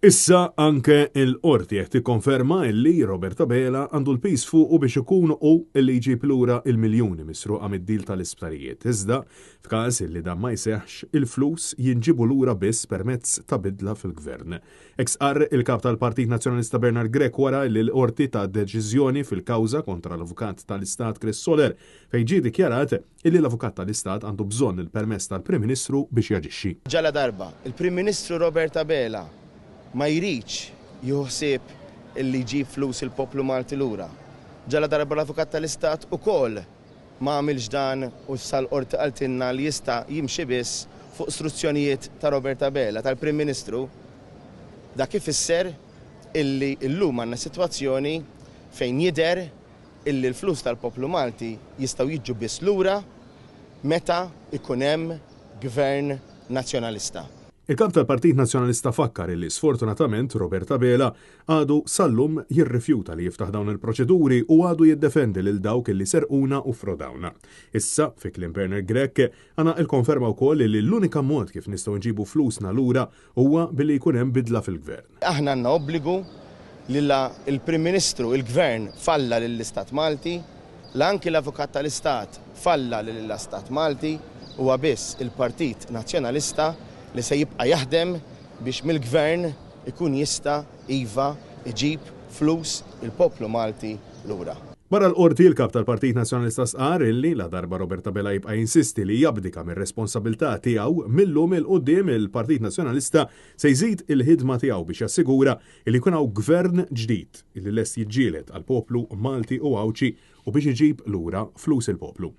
Issa anke l-Qorti qed tikkonferma illi Robert Abela għandu l-piż fuqu biex ikun hu illi jġib lura l-miljuni misruqa mid-deal tal-isptarijiet. Iżda, f'każ illi dan ma jseħħx, il-flus jinġiebu lura biss permezz ta' bidla fil-Gvern. Hekk stqarr il-Kap tal-Partit Nazzjonalista Bernard Grech wara illi l-Qorti tat deċiżjoni fil-kawża kontra l-Avukat tal-Istat Chris Soler fejn ġie dikjarat illi l-Avukat tal-Istat għandu bżonn il-permess tal-Prim Ministru biex jaġixxi. Ġaladarba l-Prim Ministru Robert Abela ma jridx jieħu ħsieb illi jġib flus il-poplu Malti lura, ġaladarba l-Avukat tal-Istat ukoll ma għamilx dan u issa l-Qorti qaltilna li jista' jimxi biss fuq struzzjonijiet ta' Robert Abela, tal-Prim Ministru, dak ifisser illi llum għandna sitwazzjoni fejn jidher illi l-flus tal-poplu Malti jistgħu jiġu biss lura meta jkun hemm Gvern Nazzjonalista. Il-Kap tal-Partit Nazzjonalista fakkar illi sfortunatament Robert Abela għadu sal-lum jirrifjuta li jiftaħ dawn il-proċeduri u għadu jiddefendi lil dawk illi serquna u ffrodawna. Issa, fi kliem Bernard Grech, għandna il-konferma wkoll illi l-unika mod kif nistgħu nġibu flusna lura huwa billi jkun hemm bidla fil-Gvern. Aħna għandna obbligu li la l-Prim Ministru, il-Gvern falla lill-Istat Malti, la anki l-Avukat tal-Istat falla lill-Istat Malti, huwa biss il-Partit Nazzjonalista li se jibqa' jaħdem biex mill-Gvern ikun jista' iva jġib flus il-poplu Malti lura. Barra l-Qorti, il-Kap tal-Partit Nazzjonalista stqarr illi, ladarba Robert Abela jibqa' jinsisti li jabdika mir-responsabbiltà tiegħu, mil-lum 'il quddiem il-Partit Nazzjonalista se jżid il-ħidma tiegħu biex jassigura illi jkun hawn Gvern ġdid illi lest jiġġieled għall-poplu Malti u Għawdxi u biex iġib lura flus il-poplu.